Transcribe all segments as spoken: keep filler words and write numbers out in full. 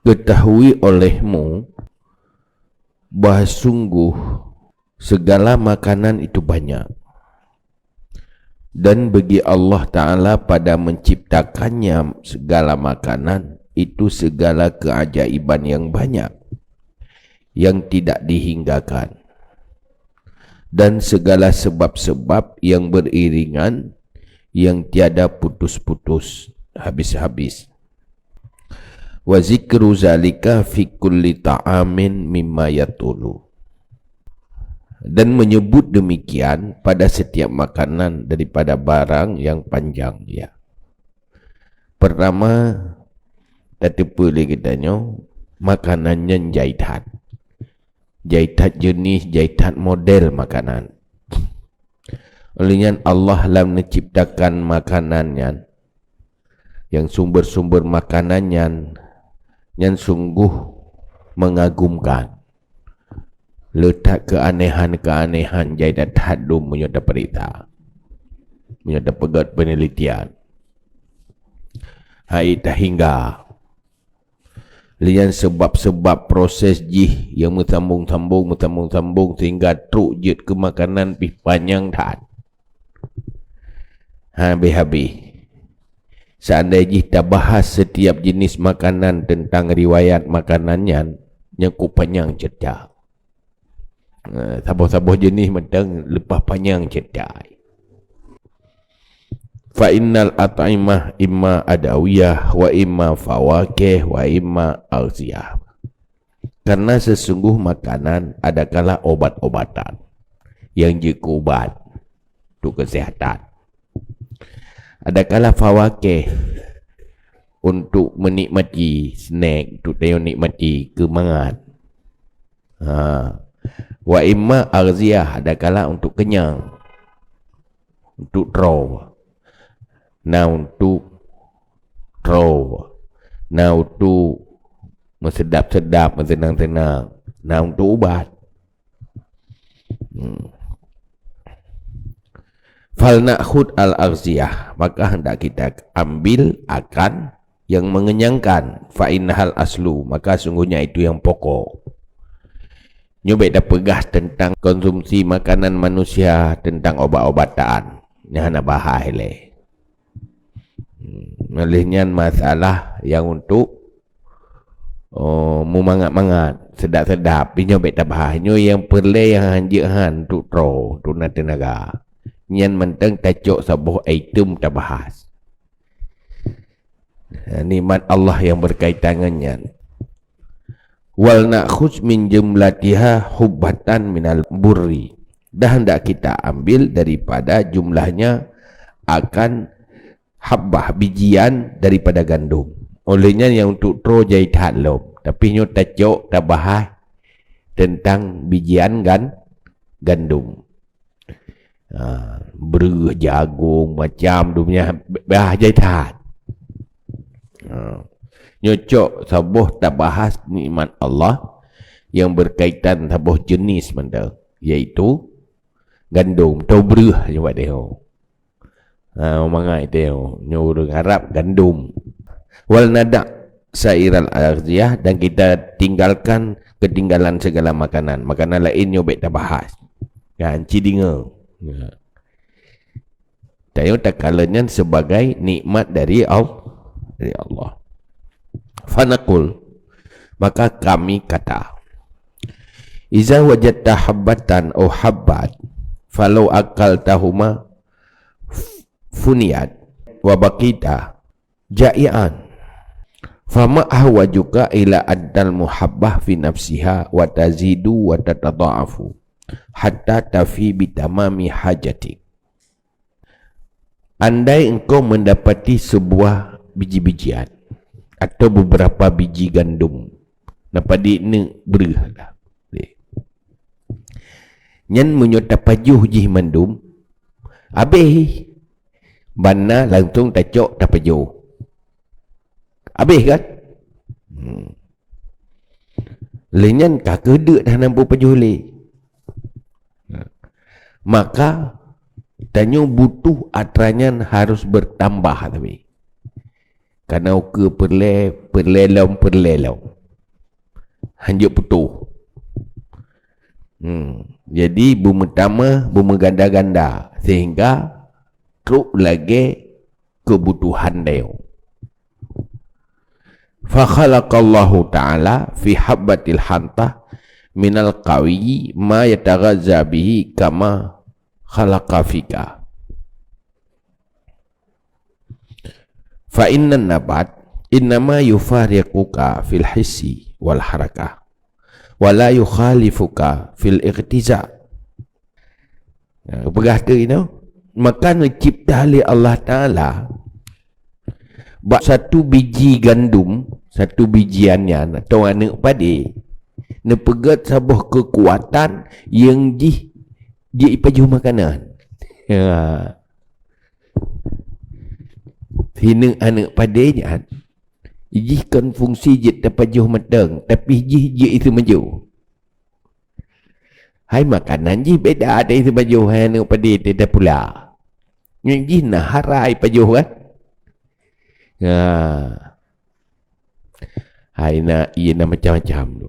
Ketahui olehmu bahwa sungguh segala makanan itu banyak, dan bagi Allah Ta'ala pada menciptakannya segala makanan itu segala keajaiban yang banyak, yang tidak dihinggakan, dan segala sebab-sebab yang beriringan, yang tiada putus-putus, habis-habis. Wa zikru zalika fi kulli ta'amin mimma yatulu. Dan menyebut demikian pada setiap makanan daripada barang yang panjang ia. Pertama, tateupeue lé geutanyoe, makanan nyan jai that. Jai that jeuneh, jai that model makanan. Oleh nyan Allah lam neuciptakan makanan nyan, nyang sumber-sumber makanan nyan, nyan sungguh mengagumkan. Le that keuanehan-keuanehan jai that dum meunyoe tapeuriksa, meunyoe tapeugét peunelitian. Hai tahingga. Lé nyan sebab-sebab proses jih nyang meusambong-sambong, meusambong-sambong sehingga trok jeuet keu makanan pih panyang that. Habéh-habéh. Seandai jih tabahas setiap jenis makanan teuntang riwayat makanan nyan, nyan ka panyang ceurita. Eh, saboh-saboh jeuneh mantong leupah panyang ceurita. Fa innal at'imah imma adawiyah wa imma fawakih wa imma aghziyah. Karena sesungguh makanan adakala obat-obatan nyang jeuet keu ubat, untuk kesehatan. Adakala fawakih untuk menikmati snack, untuk tayo nikmati keu mangat. Ha. Wa imma aghziyah, adakala untuk kenyang, untuk troe. Na untuk troe. Na untuk meuseudap-seudap, meuseunang-seunang. Na untuk ubat. Hmm. Fal na'khud al aghziyah, maka hendak kita ambil akan yang mengenyangkan, fa innahal aslu, maka sungguhnya itu yang pokok. Nyoe bèk tapeugah teuntang konsumsi makanan manusia, teuntang ubat-ubatan. Nyan hana bahas lé. Hmm, lheuh nyan masalah nyang untuk, oh, meumangat-mangat, seudap-seudap. Nyoe bèk tabahas. Nyoe nyang peureulèe nyang hanjeuet han untuk troe, untuk na teunaga. Nyan mantong tacok saboh item tabahas. Nikmat Allah nyang berkaitan ngon nyan. Wal na'khudz min jumlatiha hubbatan minal burri. Dan hendak kita ambil daripada jumlahnya akan habbah, bijian daripada gandum. Oleh nyan nyang untuk troe jai that lom. Tapi nyoe tacok tabahas teuntang bijian gan-, gandum. Ha, breuh, jagong, macam dum nyan bah jai that. Ha. Nyoe cok saboh tabahas nikmat Allah nyang berkaitan saboh jenis mantong, yaitu gandum, tau breuh nyoe bak deungoe. Ha, mangat deungoe, nyoe ureueng Arab gandum. Wal nada' sairal aghdiyah, dan kita tinggalkan ketinggalan segala makanan. Makanan laén nyoe bèk tabahas. Kan, ci deungoe. Ya. Tanyoe takalon nyan sebagai nikmat dari Al-, dari Allah. Fanaqul, maka kami kata, "Iza wajadta habbatan aw habbat, falau akaltahuma f-, funiyat wa baqita ja'ian. Fama ahwajuka ila antal muhabbah fi nafsiha wa tazidu wa tatadha'afu hatta tafi bi tamami hajatik." Andai engkau mendapati sebuah biji-bijian atau beberapa biji gandum, na padit neuk breuh lah. Nyan meunyoe tapajoh jih mandum, abéh. Ban na langsung tacok tapajoh. Abéh kan? Hmm. Lé nyan ka keuh deuk dah na peupajoh lé. Maka tanyoe butuh atra nyan harus bertambah tapi. Karena ukeue peureulèe, peureulèe lom, peureulèe lom. hanjeuet putôh. Hmm. Jadi, beumeutamah, beumeuganda-ganda, sehingga trok lagée keubutuhan tanyoe. Fa khalaqallahu ta'ala fi habbatil hantah minal qawiyyi ma yataghazza bihi kama khalaqa fika. Fa innan nabat innama yufariquka fil hissi wal harakah, wa la yukhalifuka fil iqtiza. Nah, peugah tu inoe, maka neucipta lé Allah Taala bak satu biji gandum, satu biji anyan atau aneuk padé, neupeugét saboh keukuatan nyang jih jeuet ipajoh makanan. Ya. Sineuk aneuk padé nyan, jih kon fungsi jeuet tapajoh mantong, tapi jih jeuet iseumajoh. Hai makanan jih beda dari seumajoh hai aneuk padé teuh pula. Nyang jih na hara ipajoh kan? Ha. Hai na, ié na macam-macam tu.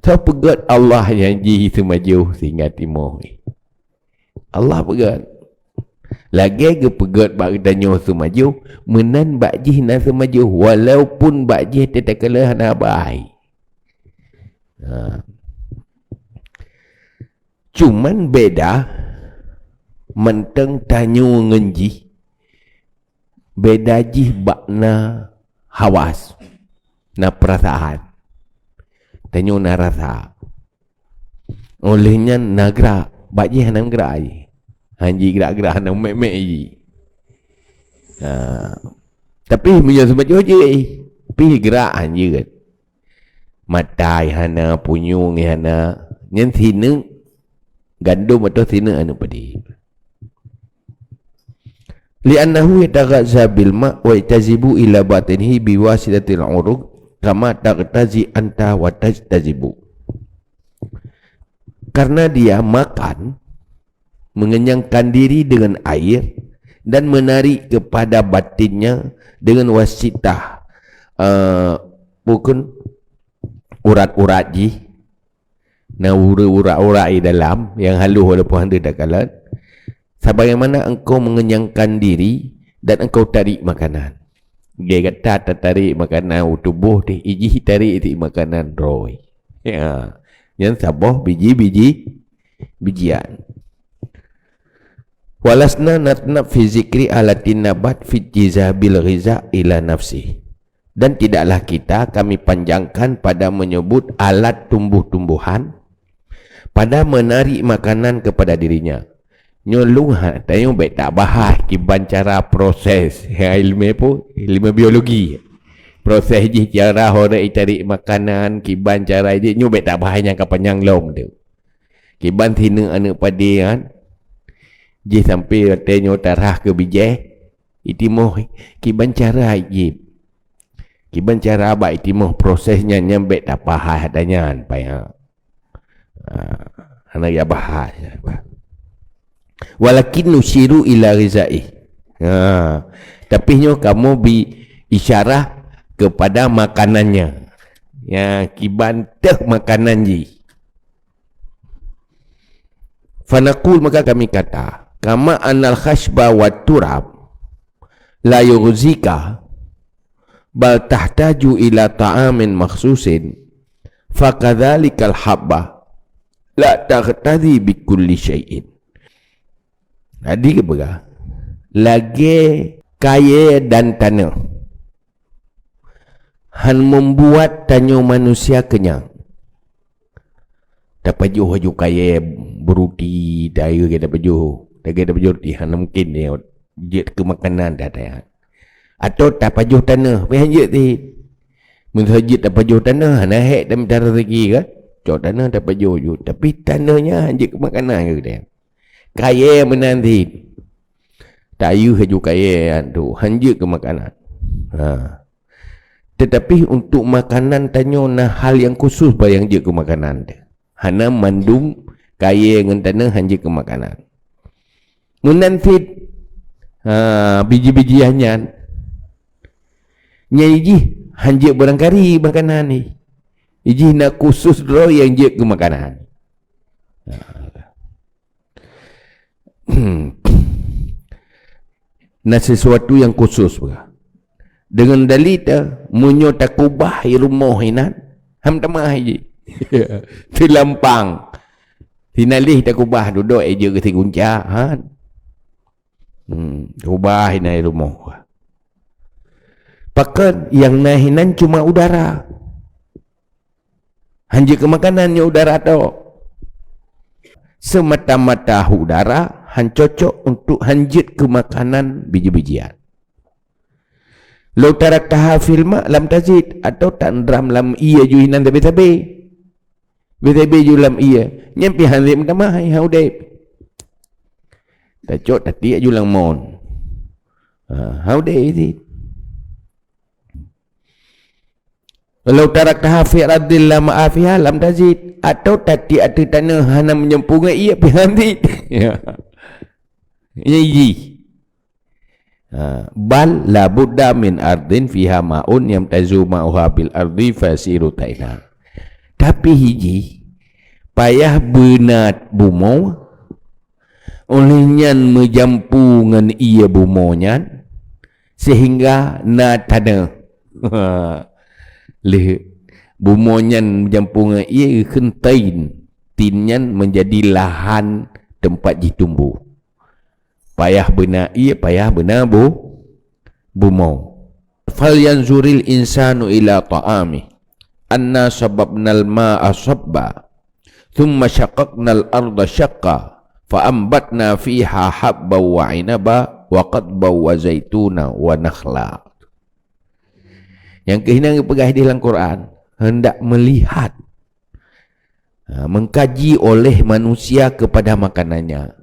Teupeugét Allah nyang jih seumajoh singa timoh. Allah peugét. Lagée geupeugét bak geutanyoe seumajoh, meunan bak jih na seumajoh, walaupun bak jih teutakala hana bai. Ha. Cuman beda mantong tanyoe ngon jih, beda jih bak na hawas, na perasaan. Tanyoe na rasa. Oleh nyan na grak, bak jih hana grak jih. Hanji grak-grak hana mek-mek jih. Ha. Tapi meunyoe seumajoh jih, pih grak hanji kan. Matai hana, punyueng hana. Nyan sineuk gandum atau sineuk aneuk padé. Li'annahu yataghazza bil ma' wa yajtazibu ila batinihi biwasitatil uruq kama taghtazi anta wa tajtazibu. Karena dia makan, mengenyangkan diri dengan air, dan menarik kepada batinnya dengan wasitah, eh, bukan urat-urat jih, na urat-urat di dalam yang halus walaupun hana takalon, sebagaimana engkau mengenyangkan diri dan engkau tarik makanan. Dia kata tatarik makanan u tuboh teh, ijih tarik ti makanan roh. Ya. Nyan saboh biji-biji bijian. Walasna natnab fi zikri alatin nabat fi jizabil ghiza ila nafsi. Dan tidaklah kita kami panjangkan pada menyebut alat tumbuh-tumbuhan, pada menarik makanan kepada dirinya. Nyoe lôn ha, tanyoe bék tabahas kiban cara proses ilmu apa? Ilmu biologi. Proses jih cara orang itarik makanan, kiban cara jih, nyoe bék tabahas nyang ka panyang lom tu. Kiban sineuk aneuk padé kan, jih sampai watée nyoe tarhah keu bijéh, itimoh kiban cara jih. Kiban cara bak itimoh proses nyan, nyan bék tabahas ata nyan, payah. Ha, hana ya bahas. Walakin nusyiru ila ghizaihi. Ha, tapi nyoe kamoe bi isyarah kepada makanannya. Ya, kiban teuh makanan jih. Fanaqul, maka kami kata, kama annal khashba wat turab la yughzika bal tahtaju ila ta'amin makhsusin, fakadzalikal habbah la taghtazi bi kulli syai'in. Jadi geupeugah, lagée kayée dan tanoh han membuat tanyoe manusia kenyang. Tapajoh laju kayée beuroti, dayeuh lagée tapajoh, lagée tapajoh ruti, hana mungkin jeuet keu makanan dah, dah. Atau tapajoh tanoh, pih hanjeuet cit. Meunyoe jeuet tapajoh tanoh, hana hék tamita raseuki kan? Cok tanoh tapajoh ju, tapi tanoh nyan hanjeuet keu makanan keu geutanyoe. Kayée meunan cit. Tayeuh laju kayée nyan tu, hanjeuet keu makanan. Ha. Tetapi untuk makanan tanyoe na hal nyang khusus bak nyang jeuet keu makanan teuh. Hana mandum kayée ngon tanoh hanjeuet keu makanan. Meunan cit, ha, biji-bijian nyan, nyang jih hanjeuet barangkari makanan jih. Ijih na khusus droe nyang jeuet keu makanan. Na sesuatu nyang khusus bah. Deungon dalil ta, meunyoe takubah i rumoh inan, han tamah jih. Teulampang. Sinaleh takubah dudoe jeuet keu sigunca, han. Hmm, ubah inan i rumoh. Pakon nyang na inan cuma udara. Han jeuet keu makanan nyoe udara tok. Semata-mata udara han cocok untuk han jeuet keu makanan biji-bijian. Lau taraktaha fil ma lam tazid, atau tanram lam ié ju inan sabe-sabe. Sabe-sabe ju lam ié, nyan pih han jeuet meutamah, han udeb. Tacok tatiek ju lam mon. Ha, han udeb cit. Lau taraktaha fi ardil la ma'a fiha lam tazid, atau tatiek ateueh tanoh hana meujampu ngon ié pih han jeuet. Ya. Nyan jih. Ha, bal la budda min ardin fiha ma'un yamtazu ma'uha bil ardi fasiru taina. Tapi hiji, payah beuna bumoe, oleh nyan meujampu ngon ié bumoe nyan, sehingga na tanoh. Lheueh bumoe nyan meujampu ngon ié, kheun tin. Tin nyan menjadi lahan tempat jih tumbuh. Payah beuna ié, payah beuna bu-, bumoe. Falyanzuril insanu ila ta'amih. Anna sababnal ma'a sabba. Thumma syaqaqnal arda syaqqa. Fa ambatna fiha habban wa inaba wa qadban wa zaituna wa nakhla. Nyang keuh nyan geupeugah di lam Quran, hendak melihat, ha, mengkaji oleh manusia kepada makanannya.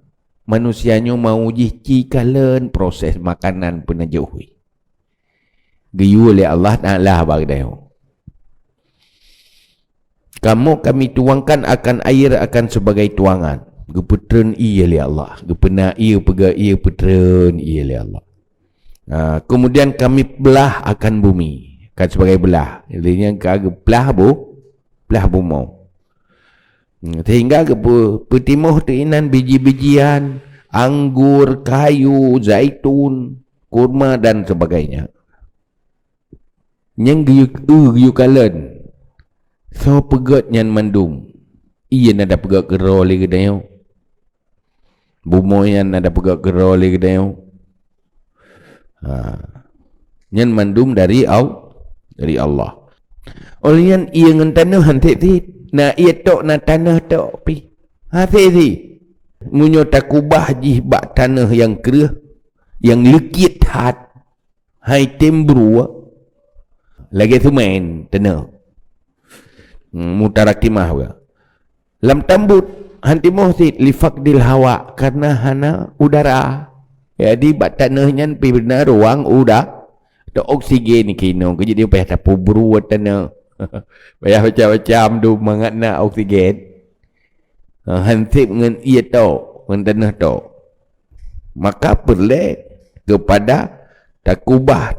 Manusia nyoe mau jih ci kalon proses makanan peunajoh. Geuyue lé Allah Taala bak geutanyoe. Kamoe kami tuangkan akan air akan sebagai tuangan. Geupeutrön ié lé Allah. Geupeuna ié, peugah ié, peutreun ié lé Allah. Ha, kemudian kami belah akan bumi. Kan sebagai belah. Jadi, nyang ka geuplah bu-, belah bumoe. Hmm, sehingga geupeu-, peutimoh teuh inan biji-bijian, anggur, kayu, zaitun, kurma dan sebagainya. Nyang geuyue, eu, geuyue kalon. Soe peugöt nyan mandum? Ié na tapeugöt keudroe lé geutanyoe. Bumoe nyan na tapeugöt keudroe lé geutanyoe. Ha. Nyan mandum dari Al-, dari Allah. Oleh nyan ié ngon tanoh han sép-sép. Na ié tok, na tanoh tok pih. Ha, sép-sép. Meunyoe takubah jih bak tanoh nyang kreueh, nyang leukiet that, hai tem brue, lagèe seumén tanoh. Hmm, mutarakimah juga. Lam tambot, han timoh cit, li faqdil hawa, karena hana udara. Jadi, bak tanoh nyan pih beuna ruang uda-, atau oksigen kinoe, keu jadi payah tapeubrue tanoh. Payah macam-macam tu mangat na oksigen. Ha, han sép ngon ié tok, ngon tanoh tok. Maka peureulèe keupada takubah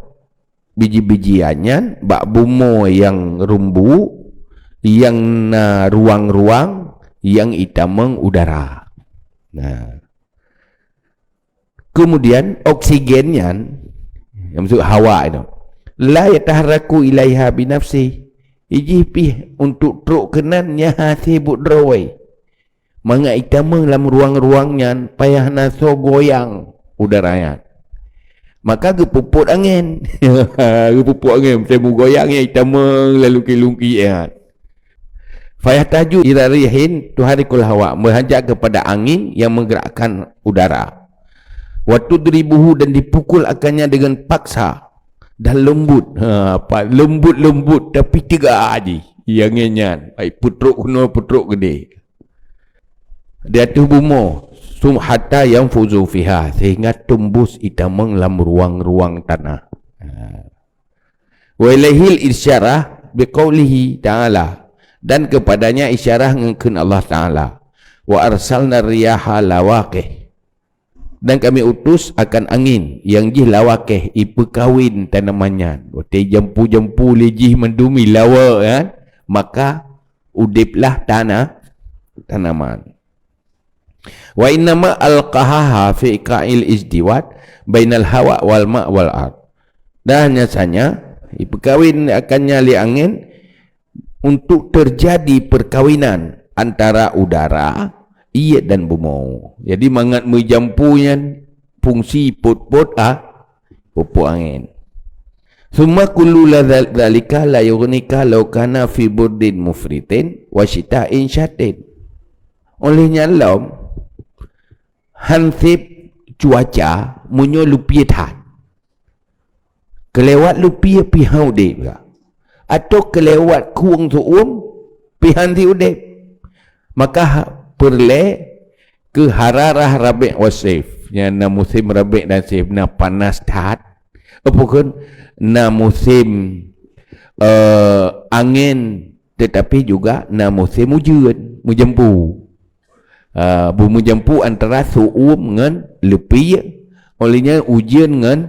biji-bijian nyan bak bumoe nyang rumbu, nyang na ruang-ruang, nyang itamong udara. Nah. Kemudian oksigen nyan, nyang maksud hawa nyoe, la yataharraku ilaiha binafsi. Ijih pih untuk trok keunan nyan hase buet droe. Mangat itamong lam ruang-ruang nyan payah na soe goyang udara nyan. Maka geupupot angén. Geupupot angén, macam meugoyang nyan itamong lalu kilungki nyan. Fayahtaju ila rihin tuharikul hawa, meuhajat kepada angin yang menggerakkan udara. Wa tudribuhu, dan dipukul akannya dengan paksa dan lembut. Ha, pa-, lembut-lembut tapi teuga jih. Angén nyan, ai peutrok keunoe, peutrok keudéh. Di ateueh bumoe, sum hatta yanfuzu fiha, sehingga teumbus itamong lam ruang-ruang tanah. Ha. Wa ilaihil isyarah biqaulihi ta'ala, dan kepadanya isyarah ngon kheun Allah Ta'ala, "Wa arsalna riyaha lawaqih." Dan Kami utus akan angin nyang jih lawaqih, ipeukawen tanaman nyan. Watèe jampu-jampu lé jih mandum ilawa, kan? maka udeblah tana-, tanaman. Wa innama alqahaha fi iqa'il ijtiwat bainal hawa wal ma' wal ard. Dan nyasanya, ipeukawen akannya lé angén untuk terjadi perkawinan antara udara, ié dan bumoe. Jadi mangat meujampu nyan fungsi pot-pot a, pupuk angén. Summa kullu la dzal-, dzalika la yughnika law kana fi burdin mufritin wa syita'in syatin. Oleh nyan lom, hanseb cuaca meunyoe lupie that. Keulewat lupie pih han udeb ka. Atau keulewat krueng su'uem pih han udeb. Maka ha-, peureulée keu hararah Rabi' wa Saif. Nyan na musém Rabi' dan Saif, na panas that. Apa kheun? Na musém, eh, angén, tetapi juga na musém ujeuen, meujampu. Ah, beumeujampu antara su'uem ngon lupie, oleh nyan ujeuen ngon,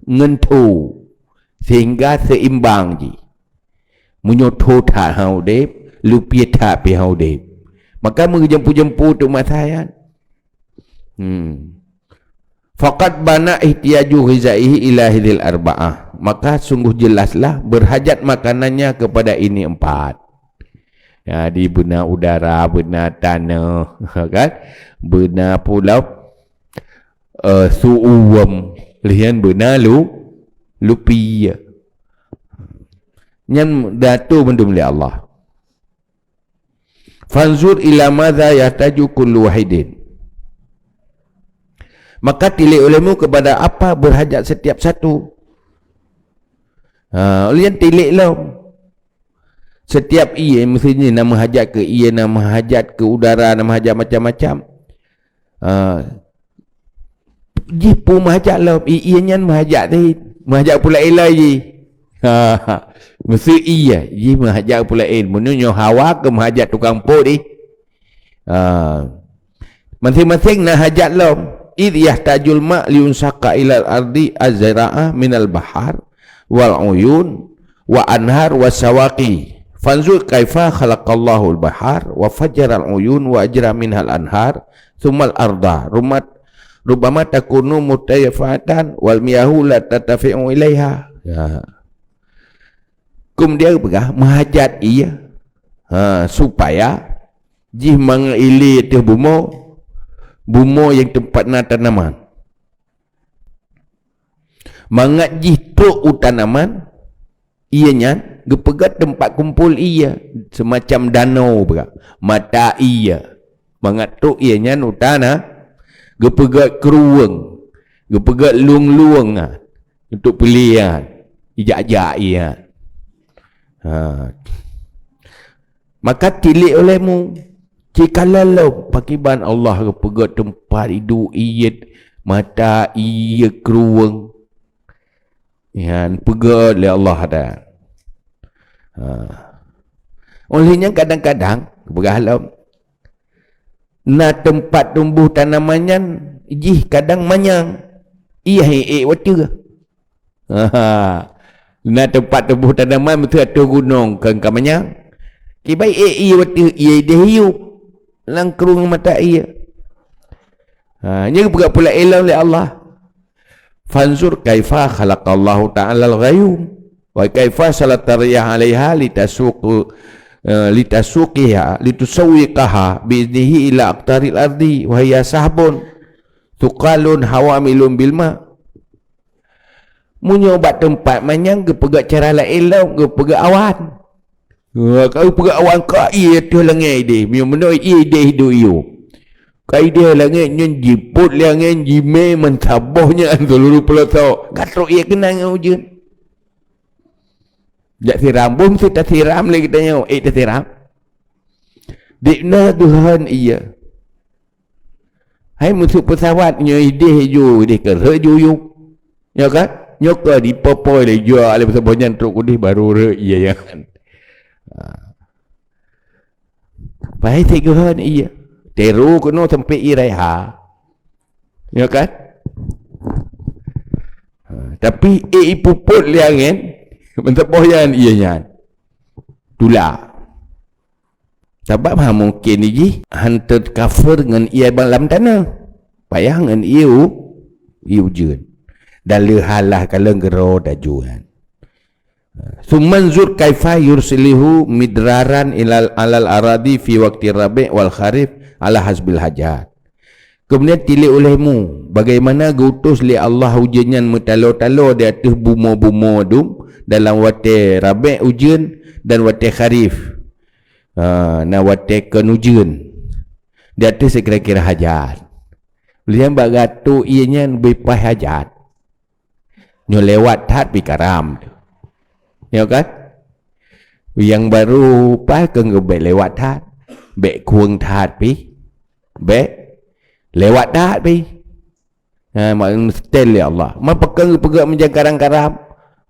ngon tho, sehingga seimbang jih. Meunyoe tho that han udeb, lupie that pih han udeb. Maka meujampu-jampu teuk masa nyan. Hmm. Faqad bana ihtiyaju ghizaihi ila hadzihil arba'ah. Maka sungguh jelaslah berhajat makanannya kepada ini empat. Jadi beuna udara, beuna tanoh, kan? Beuna pula, eh, su'uem, lheuh nyan beuna lu-, lupie. Nyan diatur mandum lé Allah. Fanzur ila madza yahtaju kullu wahidin. Maka tilik olehmu kepada apa berhajat setiap satu. Ha, ulih nyan tilik lom. Setiap ié meusti na meuhajat keu ié, na meuhajat keu udara, na meuhajat macam-macam. Ha, jih peue meuhajat lom, ié nyan meuhajat teuh, meuhajat peue laén lom jih. Ha, meusti ié, jih meuhajat peue laén. Meunyoe nyoe hawa keu meuhajat tukang pot jih. Ha. Maséng-maséng na hajat lom. Idh yahtajul ma' liyunsyaqa ilal ardi az-zira'a minal bahar wal uyun wa anhar wa sawaqi. Fanzur kaifa khalaqallahul bahar wa fajjaral uyun wa ajra minhal anhar, tsummal arda. Rumat-, rubbama takunu murtafa'atan wal miyahu la tartafi'u ilaiha. Ya. Keumudian peugah, meuhajat ié. Ha, supaya jih mangat ilée ateueh bumoe, bumoe nyang teumpat na tanaman. Mangat jih trok u tanaman, ié nyan geupeugét teumpat kumpul ié, seumacam danau peugah, mata ié. Mangat trok ié nyan u tana, geupeugét krueng, geupeugét lueng-lueng, ha, untuk peulian, ijak-jak ié. Ha. Maka tilik olehmu, cikalon lom pakiban Allah geupeugét teumpat iduek ié, mata ié, krueng. Nyan peugét lé Allah dah. Ha. Oleh nyan kadang-kadang, peugah lom, na teumpat tumboh tanaman nyan jih kadang manyang, ié ék-ék watée. Ha. Na teumpat tumboh tanaman meuteue ateueh gunong keu ka manyang. Kiban ék ié watée ié ideh iyup lam krueng mata ié. Ha, nyan geupeugah pula ilong lé Allah. Fanzur kaifa khalaqallahu ta'ala al-ghayum, wa kaifa sallatar riyah 'alaiha litasuqu-, eh, litasuqiha, litusawwiqaha bi idnihi ila aqtaril ardi, wa hiya sahbun, thuqalun, hawamilun bil ma. Meunyoe bak teumpat manyang geupeugét cara laén lom, geupeugét awan. Ha, ka geupeugét awan ka ié ateueh langét ideh. Meunyoe meunoe ié ideh iduek iyup. Ka ideh langét nyan jipot lé angén, jimé meusaboh nyan seuluruh peulosok. Ka trok ié keunan ngon ujeuen. Jak siram, boh meusti tasiram lé geutanyoe, ék tasiram. Dikna Tuhan ié. Hai meusuk peusawat nyoe ideh ju, ideh keureuek ju yup. Nyoe kan? Nyoe ka dipopoi lé jua lé meusaboh nyan trok udeh baru reuek ié nyan. Ha. Pai sigeuhon ié. Teru keunoe sampai ié raiha. Nyoe kan? Ha, tapi ék ipupot lé angén, meusaboh nyan ié nyan. Tulak. Sabab ha mungken jih han teucover ngon ie bak lam tanoh. Payah ngon ie u-, ie ujeuen. Dan leuhalah kalon geuroe tajuan. Summa anzur kaifa yuslihu midraran ilal, alal aradi fi waqti rabi' wal kharif ala hasbil hajat. Keumudian tilik ulehmu, bagaimana geuutus lé Allah ujeuen nyan meutalo-talo di ateueh bumoe-bumoe dum dalam watée rabi' ujeuen dan watée kharif, ha, na watée kon ujeuen, di ateueh sikira-kira hajat. Uleh nyan bak geuatoe ie nyan beupaih hajat. Nyoe lewat that pih karam. Nyoe kan? Nyang barô paih keu bék lewat that. Bék kueng that pih. Bék lewat that pih. Ha, mak seutée lé Allah. Ma pakon geupeugah meujang karam-karam.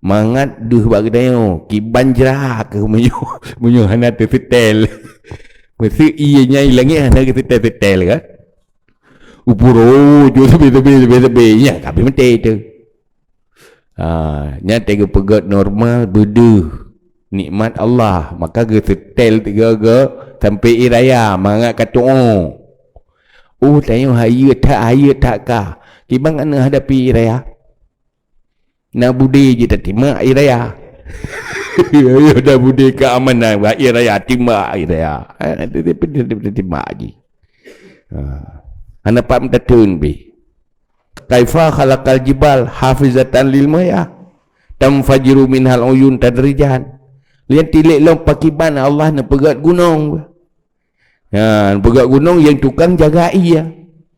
Mangat deuh bak geutanyoe. Kiban jra keuh meunyoe, meunyoe hana teuseutée. Meuseu ie nyang i langét hana geuseutée-seutée kan? Upuro, jeuet teubi-teubi, teubi-teubi. Nyan ka pih meuté teuh. Ha, nyan teugeupeugot normal beudeuh nikmat Allah. Maka geuseutée tiga-tiga sampoe ie raya mangat ka tuoh. Oh, tanyoe hayeu that, hayeu that ka. Kiban aneuk hadapi ie raya. Na budé jih tatimak ie raya. Ayo, na budé keamanan, bak ie raya, timak ie raya. Ha, nanti dia pun dia, dia timak jih. Ha. Hana pat meutatun pih. Kaifa khalaqal jibal hafizatan lil maya tanfajiru minhal uyun tadrijan. Lheueh nyan tilék lom pakiban Allah neupeugét gunong. Ha, peugét gunong nyang tukang jaga ie.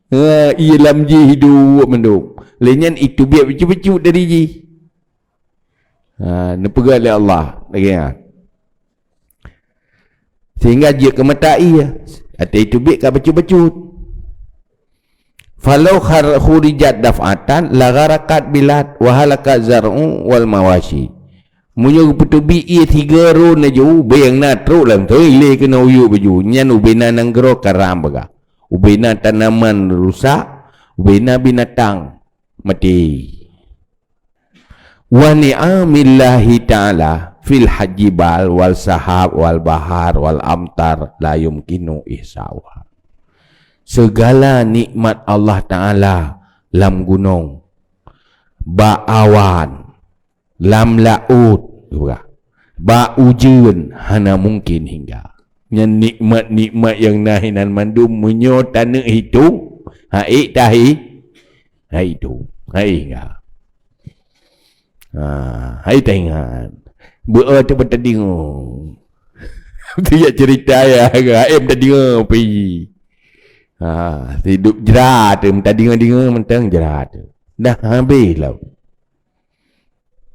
Ha, ie lam jih hidup mandum. Lheueh nyan iteubiet bacut-bacut dari jih. Ha, neupeugét lé Allah lagée nyan. Sehingga jeuet keu mata ie, até iteubiet ka bacut-bacut. Falau khar-, khurijat daf'atan la gharaqat bilad wa halakat zar'u wal mawashi. Meunyoe geupeuteubiet ie tiga ron laju, ubé nyang na trok lam toh ilée keunoe uyuek baju, nyan ubé na nanggroe karam bagah. Ubé na tanaman rusak, ubé na binatang maté. Wa ni'amillahi ta'ala fil hajibal wal sahab wal bahar wal amtar la yumkinu ihsa'uha. Segala nikmat Allah Ta'ala lam gunong, bak awan, lam laôt, bak ujeuen hana mungken hingga. Nyan nikmat-nikmat nyang na hinan mandum meunyoe taneuk hitong, hai tahi, hai hitong, hai hingga. Ha, hai taingat. Beu teupeu tadingoe. Tiap cerita ya, hai tadingoe pi. Ha, hidup jrat, tadingoe-dingoe mantong jrat. Dah habis lah.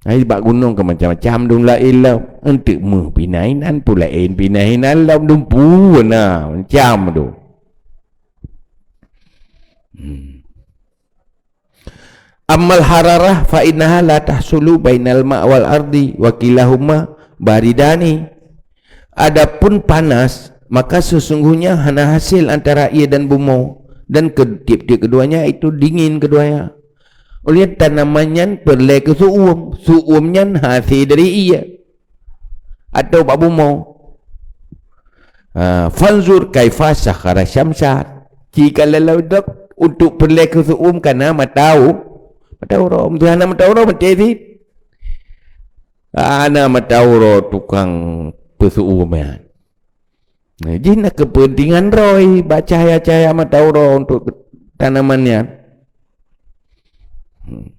Hai bak gunong ka macam-macam dum laén lom. Enteuk meuh pinai nan pu laén pinai nan lom dum pu na macam tu. Hmm. Ammal hararah fa innaha la tahsulu bainal ma' wal ardi wa kilahuma baridani. Adapun panas, maka sesungguhnya hana hasil antara ie dan bumoe, dan ke-, tiep-tiep keduanya itu dingin keduanya. Oleh tanaman nyan peureulée keu su'um, su'um nyan hase dari ie atau bak bumoe. Ha, fanzur kaifa sakhara syamsa. Jika lalu dok untuk peureulée keu su'um kana mata u-, mata uroe. Meunyoe hana mata uroe, meuté cit. Hana mata uroe tukang peusu'um nyan. Nah, jih na keupeuntengan roh bak cahya-cahya mata uroe untuk tanaman nyan. Hmm.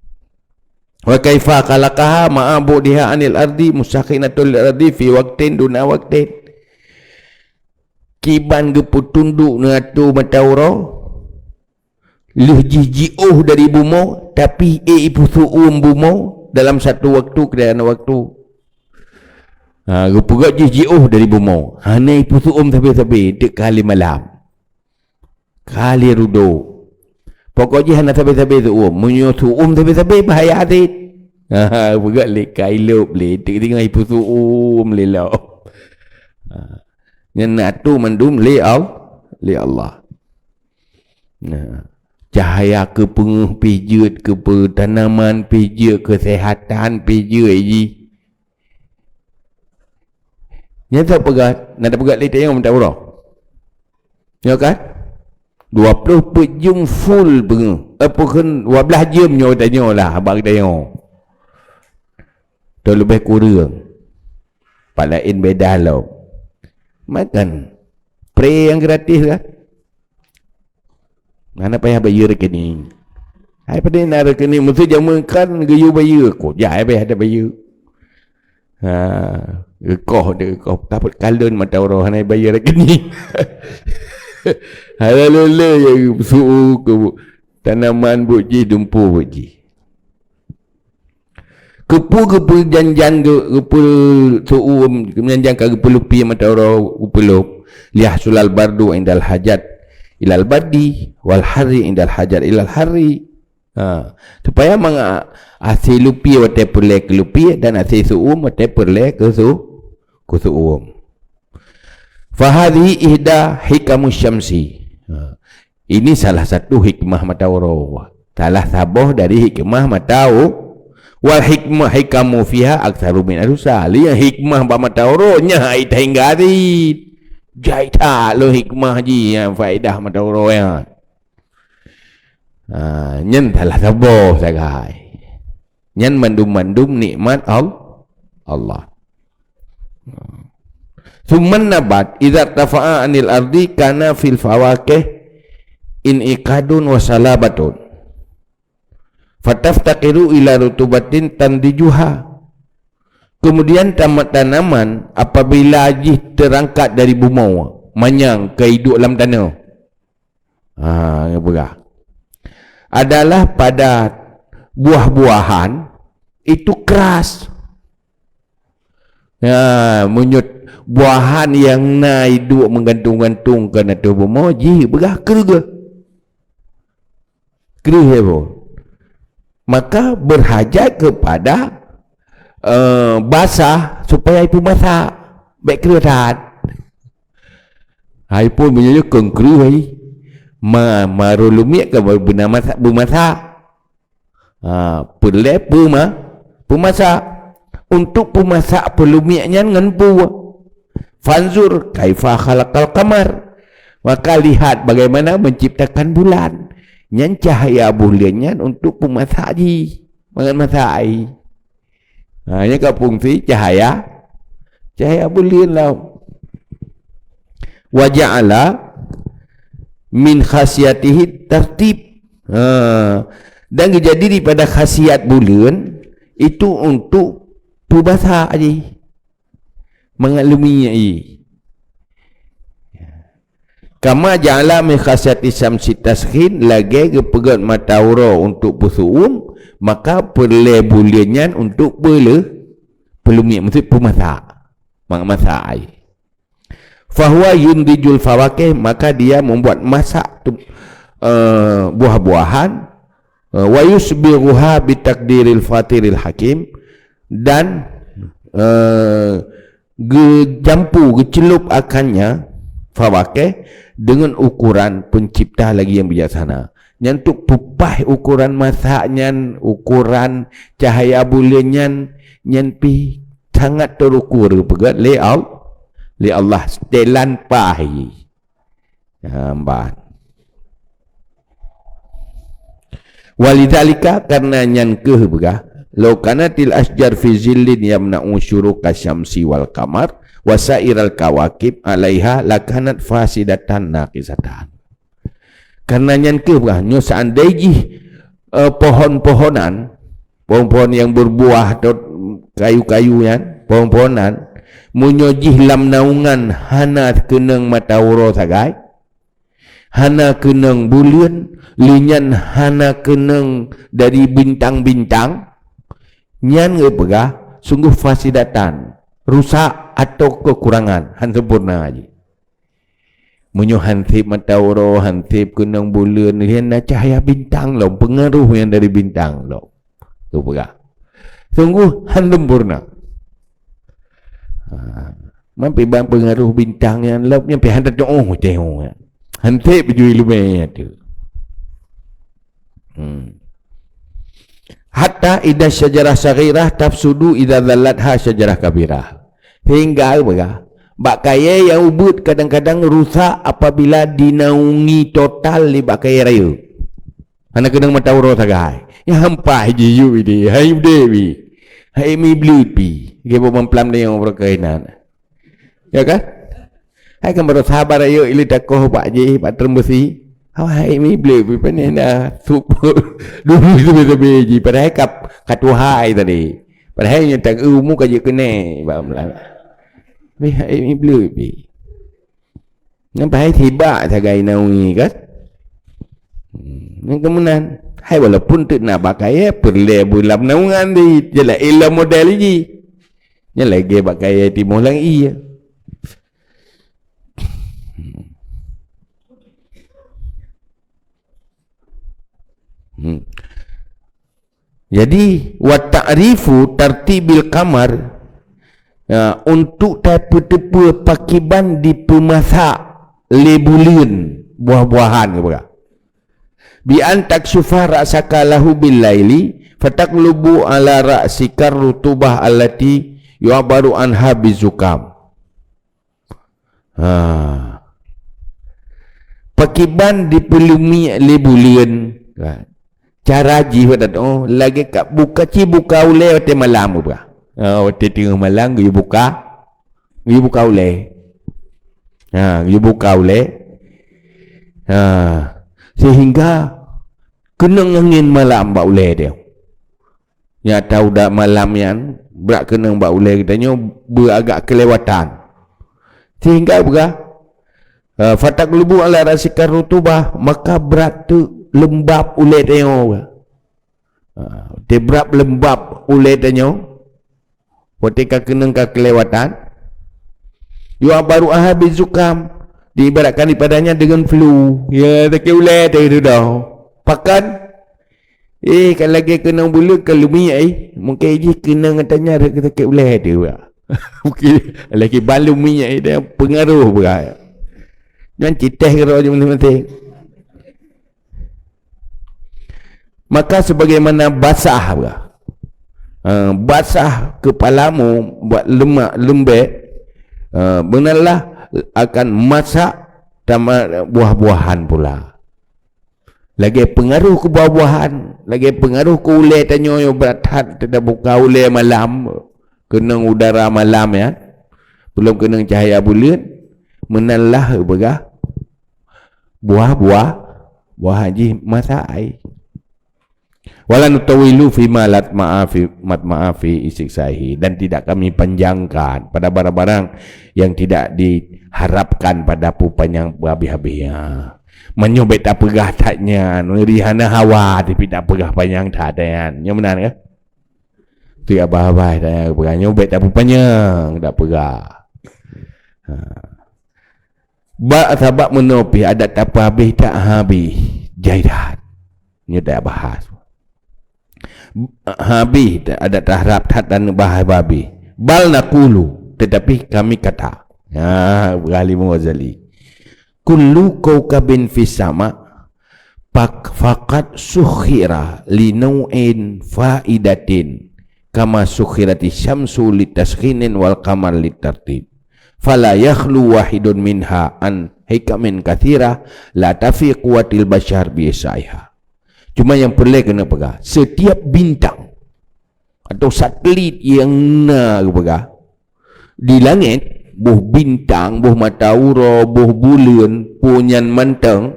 Wa kaifa khalaqaha ma'a bu'diha 'anil ardi musakhinatul lil ardi fi waqtin duna waqtin. Kiban geupeutunduk neuatoe mata uroe, lheueh jih jiôh dari bumoe, tapi ék ipeusu'um bumoe dalam satu waktu keu laén waktu. Ha, geupeugét jih jiôh dari bumoe, hana ipeusu'um sabe-sabe, teuk kali malam. Kali rudo. Pokok jih hana sabe-sabe su'um. Meunyoe su'um sabe-sabe, bahaya cit. Ha, peugah lé kai lop lé. Teungoh ipeusu'um lé lom. Ha. Nyan na tu mandum lé Al-, lé Allah. Nah, cahaya keu peungeuh pih jeuet, keu peutanaman pih jeuet, keusehatan pih jeuet jih. Nyan soe peugah, na tapeugah lé tanyoe meunan uroe. Nyoe kan? Dua ploh peuet jeuem full peungeuh. Eh, peukheun dua blaih jeuem nyoe tanyoe lah, bak tanyoe. Teu leubeh kureueng. Pat laén beda lom. Makan. Pre nyang gratis kan? Hana payah bayeue rekening. Hai padahai na rekening, meusti jameun kan geuyue bayeue. Ko jai payah ada bayeue. Ha, geukoh deh, geukoh. Tapot kalon mata uroe hana bayeue rekening. Hana lé-lé ya su ke bu-, tanaman buet jih, dumpu buet jih. Keupeue geupeujanjian geu-, geupeu-, su'um, geujanjian ka geupeulupié mata uroe geupeulop. Liyahsulal bardu indal hajat ilal bardi, wal harri indal hajat ilal harri. Ha, supaya mangat asé lupié watée peureulée keu lupié dan asé su'um watée peureulée keu su-, keu su'um. Fahadhihi ihda hikamu syamsi. Ha. Ini salah satu hikmah mata uroe. Salah saboh dari hikmah mata u-, wal hikmah hikamu fiha aktsaru min adusa. Li hikmah bak mata uroe nyan hai tahingga rit. Jai that lôn hikmah jih nyang faedah mata uroe nyan. Ha, nyan salah saboh sagai. Nyan mandum-mandum nikmat Al-, Allah. Summan nabat idza tafa'a anil ardi kana fil fawakih in'iqadun wa salabatun. Fataftaqiru ila rutubatin tandijuha. Kemudian tama-, tanaman apabila jih terangkat dari bumoe, manyang ka iduek lam tanoh. Ha, peugah. Adalah pada buah-buahan itu keras. Ya, meunyoe buahan nyang na iduek meugantung-gantung keu ateueh bumoe, jih peugah kreueh. Kreueh ya, Bu. Maka berhajat kepada, eh, basah supaya ipeumasak. Bék kreueh that. Hai pun meunyoe keu kreueh hai. Ma, marô lumiek ka beuna masak, beumasak. Ha, peureulée peuma-, peumasak. Untuk peumasak peulumiek nyan ngon peue? Fanzur kaifa khalaqal qamar. Maka lihat bagaimana menciptakan bulan. Nyan cahaya buleuen nyan untuk peumasak jih. Mangat masak ai. Ha, nyan ka fungsi cahaya, cahaya buleuen lah. Wa ja'ala min khasiyatihi tartib. Ha, dan geujadi daripada khasiat buleuen itu untuk peubasa jih. Mangat lumiek jih. Kama ja'ala min khasiyati syamsi taskhin, lagée geupeugét mata uroe untuk peusuum, maka peureulée buleuen nyan untuk peuleu-, peulumiek, maksud peumasak. Mangat masak ai. Fahuwa yundijul fawakih, maka dia membuat masak tu, eh, buah-buahan, eh, wa yusbighuha bitakdiril fatiril hakim, dan, eh, geujampu, geuceulup akannya, fawakih, dengan ukuran pencipta lagi yang bijaksana. Nyan tu peupaih ukuran masak nyan, ukuran cahaya buleuen nyan, nyan pih sangat teurukur peugét lé Al-, lé Allah, setelan paih. Ha, ban. Walidzalika, karena nyan keuh peugah, "Lau kanatil asjar fi zillin yamna'u syuruqa syamsi wal qamar wa sa'iral kawakib 'alaiha lakanat fasidatan naqisatan." Karena nyan keuh peugah, nyoe seandai jih, eh, pohon-pohonan, pohon-pohon nyang berbuah atau kayu-kayu nyan, pohon-pohonan, meunyoe jih lam naungan hana keunong mata uroe sagai, hana keunong buleuen, lé nyan hana keunong dari bintang-bintang, nyan geupeugah sungguh fasidatan, rusak atau kekurangan, han sempurna jih. Meunyoe han sép mata uroe, han sép keunong buleuen, lé nyan na cahya bintang lom, peungaroh nyang dari bintang lom. Geupeugah, sungguh han sempurna. Ha, man pih ban peungaroh bintang nyan lom nyan pih han tatu'oh teuh. Han sép baju ileumèe tu. Hmm. Hatta idza syajarah saghirah tafsudu idza zallatha syajarah kabirah. Sehingga peugah, Bak kayèe nyang ubit kadang-kadang rusak apabila dinaungi total lé bak kayèe rayeuk. Hana keunong mata uroe sagai. Nyang hampa jiyue idéh, hai udép pih. Hai mi bleuet pih. Geuboh mamplam deungon uroe keunan. Ya kan? Hai kan baru sabar ayo ilu takoh bak jih, bak terembesi. Awai mi bleuet pih, pané na sup. Dulu sabe-sabe jih, padahai kap, ka tuhai tadi. Padahai nyang tak umu ka jeuet keuné, bak malam. Weh, hai mi bleuet pih. Nyang pahai sibak sagai naungi kan? Hmm, nyang keumeunang, hai walaupun teuk na bak kayèe, peureulèe beulam naungan di, jeulaih ilom model jih. Nyan lagèe bak kayèe timoh lam ié. Hmm. Jadi, wa ta'rifu tartibil qamar, ya, untuk tapeuteupeue pakiban dipeumasak lé buleuen buah-buahan, geupeugah. Bi an taksyufa ra'saka lahu bil laili, fataqlubu ala ra'sika rutubah allati yu'abbaru anha bizukam. Ha. Pakiban dipeulumi lé buleuen. Ha. Cara jih pada tu, oh, lagèe ka buka, ci buka ulèe watèe malam buka. Ha, watèe teungoh malam geuyue buka, geuyue buka ulèe. Ha, geuyue buka ulèe. Ha. Sehingga keunong angén malam bak ulèe teuh. Nyata udah malam nyan, brat keunong bak ulèe geutanyoe beuagak keulewatan. Sehingga peugah, eh, "Fataqlubu ala ra'sika rutubah," maka brat teuk leumbab ulèe tanyoe. Ha, watèe brat leumbab ulèe tanyoe, watèe ka keunong ka keulewatan, yu'abbaru anha bizukam, diibaratkan daripadanya dengan flu. Ya, sakét ulèe teuh dudoe. Pakon? Eh, ka lagèe keunong buleuen ka lumi ai. Mungken jih keunong geutanyoe rhot sakét ulèe teuh, bah. Mungken lagèe ban lumi ai, dia pengaruh, bah. Nyan ci teh keudroe jih maséng-maséng. Maka sebagaimana basah, bah. Ha, basah kepalamu buat lemak lembek, ha, beunallah akan masak tama-, buah-buahan pula. Lagèe pengaruh keu buah-buahan, lagèe pengaruh keu ulèe tanyoe nyang brat that, teutab buka ulèe malam, keunong udara malam nyan, peulom keunong cahya buleuen, meunan lah peugah buah-buah, buah jih masak ai. Wala nutawilu fi ma lat ma'afi, mat ma'afi istiksaihi, dan tidak kami panjangkan pada barang-barang yang tidak diharapkan pada peupanyang habéh-habéh. Ha. Meunyoe bèk tapeugah that nyan, meuri hana hawa, tapi tapeugah panyang that nyan. Nyoe meunan kan? Tu abah-abah tanya peugah, nyoe bèk tapeupanyang, tapeugah. Ha. Ba sabab meunoe pih adak tapeuhabéh that habéh, jai that. Nyoe dak bahas. Habéh adak taharap that dan bahas habéh. Bal naqulu, tetapi kami kata. Ha, Al-Imam Ghazali. Kullu kaukabin fis sama pak-, faqad sukhira li nau'in faidatin kama sukhirati syamsu litaskhinin wal qamar litartib. Fala yakhlu wahidun minha an hikamin katsira la tafi quwwatil basyar bi isaiha. Cuma nyang peureulèe keuneuk peugah, setiap bintang atau satelit nyang na geupeugah di langét, boh bintang, boh mata uroe, boh buleuen, peue nyan mantong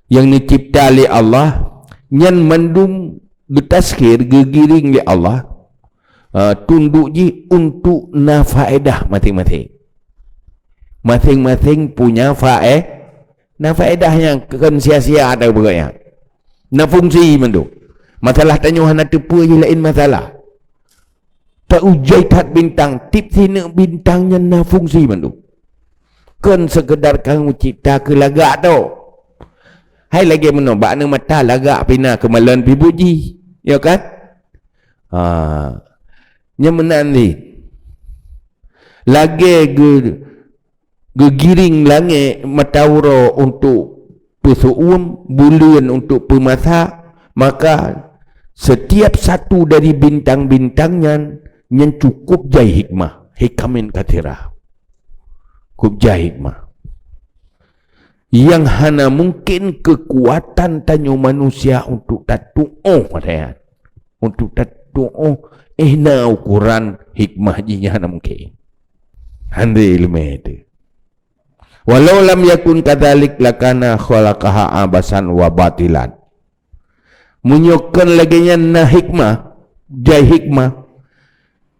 nyang neucipta lé Allah, nyan mandum geutaskir, geugiring lé Allah, ah, tunduk jih untuk na faedah maséng-maséng. Maséng-maséng punya fae-, na faedah nyang kon sia-sia atau beugöt nyan. Na fungsi mandum. Masalah tanyoe hana teupeue jih laén masalah. Ta ujai that bintang, tiep sineuk bintang nyan na fungsi mandum. Kon sekedar ka meucipta keu lagak tok. Hai lagèe meunoe, bak aneuk mata lagak pih na keumalon pih buet jih. Ya kan? Ha. Nyan meunan lé. Lagèe geu-, geugiring langét mata uroe untuk peuseu'uem, buleuen untuk peumasak, maka setiap satu dari bintang-bintang nyan, nyan cukup jai hikmah, hikamin katsira. Kujai hikmah. Nyang hana mungken keukuatan tanyoe manusia untuk tatuoh, padahai untuk tatuoh, eh, na ukoran hikmah jih nyan hana mungken. Hana ileumèe teuh. Walau lam yakun kadzalik lakana khalaqaha abasan wa batilan. Meunyoe kon lagèe nyan na hikmah, jai hikmah,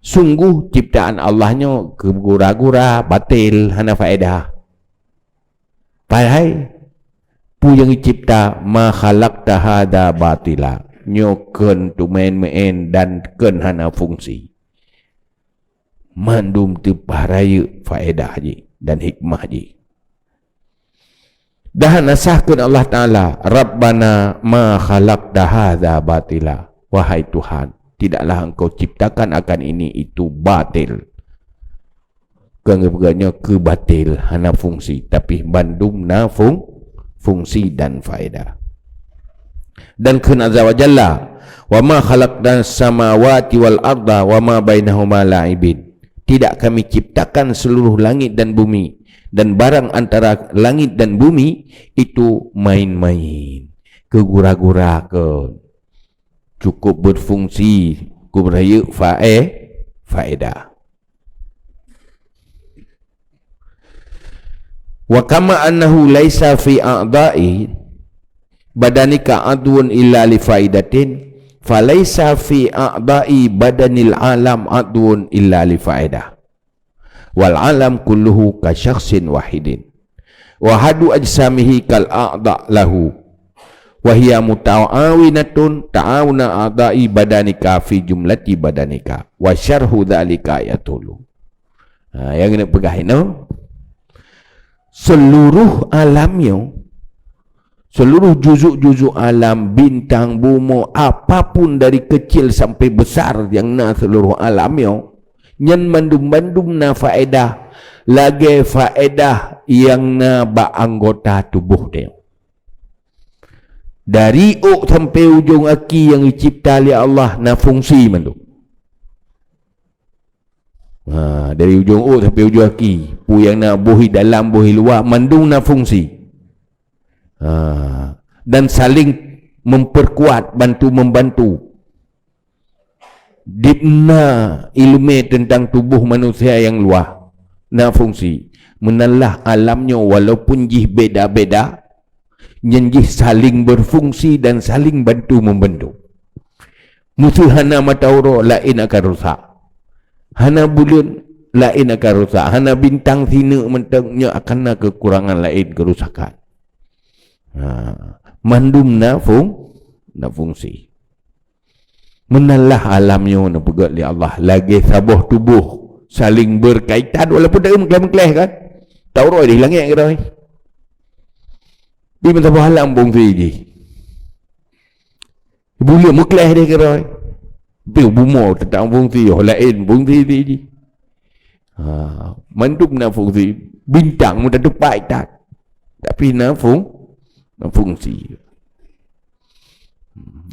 sungguh ciptaan Allah nyoe keugura-gura, batil, hana faedah. Padahai peue nyang geucipta, "Ma khalaqta hadza batila." Nyoe kon teumèn-mèn dan kon hana fungsi. Mandum teupah rayeuk faedah jih dan hikmah jih. Dan hana sah kheun Allah Taala, "Rabbana ma khalaqta hadza batila." Wahai Tuhan, tidaklah Engkau ciptakan akan ini itu batil. Kon geupeugah nyoe keu batil, hana fungsi, tapi bandum na fung-, fungsi dan faedah. Dan kheun Azza wa Jalla, "Wa ma khalaqnas samawati wal arda wa ma bainahuma la'ibin." Tidak Kami ciptakan seluruh langit dan bumi dan barang antara langit dan bumi itu main-main. Keugura-gura kon. Cukup berfungsi, cukup rayeuk fae-, faedah. Wa kama annahu laisa fi a'dha'i badanika adwun illa li faidatin, falaisa fi a'dha'i badanil alam adwun illa li faidah. Wal alam kulluhu ka syakhsin wahidin. Wa hadu ajsamihi kal a'dha lahu. Wa hiya muta'awinatun ta'awuna a'dha'i badanika fi jumlati badanika. Wa syarhu dzalika yatulu. Ha, nyang keuneuk peugah inoe, seluruh alam nyoe, seluruh juzuk-juzuk alam, bintang, bumoe, apapun dari kecil sampai besar nyang na seluruh alam nyoe, nyan mandum-mandum na faedah, lagèe faedah nyang na bak anggota tuboh tanyoe. Dari ôk sampai ujong aki nyang geucipta lé Allah na fungsi mandum. Ha, dari ujong ôk sampai ujong aki, peue nyang na boh i dalam, boh i luwa, mandum na fungsi. Ha, dan saling memperkuat, bantu-membantu. Dibna ileumèe teuntang tuboh manusia nyang luwah, na fungsi. Meunan lah alam nyoe walaupun jih beda-beda, nyan jih saling berfungsi dan saling bantu-membantu. Meuseu hana mata uroe, laén akan rusak. Hana buleuen, laén akan rusak. Hana bintang sineuk mantong, nyoe akan na keukurangan laén, keurusakan. Ha, mandum na fung-, na fungsi. Meunan lah alam nyoe neupeugèt lé Allah lagèe saboh tuboh, saling berkaitan, walaupun taeu meukleh-meukleh kan. Taroe di langèt keudroe. Di meusaboh alam fungsi jih. Buleuen meukleh di keudroe. Tapi bumoe teutap fungsi, oh laén fungsi jih. Ha, mandum na fungsi, bintang meutateupat that. Tapi na fung-, na fungsi.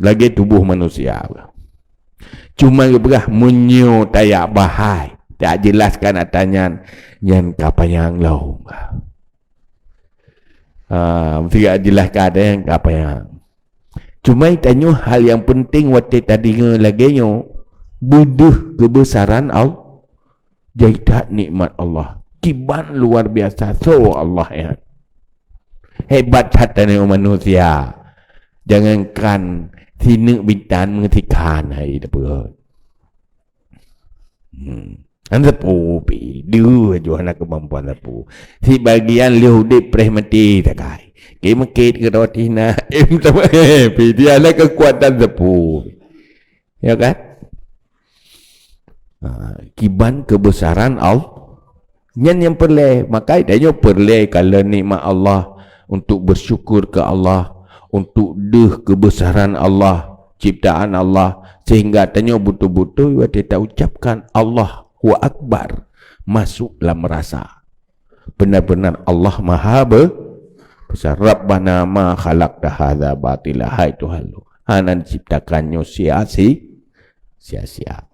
Lagèe tuboh manusia. Cuma geupeugah meunyoe tajak bahai, tajak jelaskan ata nyan, nyan ka panyang lom. Ha, meusti ka jelaskan ata nyan ka panyang. Cuma tanyoe hal nyang peunteng watèe tadeungö lagèe nyoe, beudeuh keubeusaran Allah. Jai that nikmat Allah. Kiban luar biasa soe Allah nyan. Hebat that tanyoe manusia. Jangankan sineuk bintang, meunyoe sikhan hai tapeuet. Hmm. Hana sapeue pih, deuh aju hana keumampuan sapeue. Sibagian lheueh udép preh maté sagai. Ke meuket keudroe tihna, em, sama, eh, pih dia hana keukuatan sapeue. Ya kan? Ha, kiban keubeusaran Allah. Nyan nyang peureulèe, maka tanyoe peureulèe kalon nikmat Allah, untuk bersyukur keu Allah, untuk deuh keubeusaran Allah, ciptaan Allah, sehingga tanyoe beutôi-beutôi watèe taucapkan Allahu Akbar, masuk lam rasa. Benar-benar Allah Maha Be-, Besar. Rabbana ma khalaqta hadza batila, hai Tuhan lôn, hana diciptakan nyoe sia-si-, sia-sia.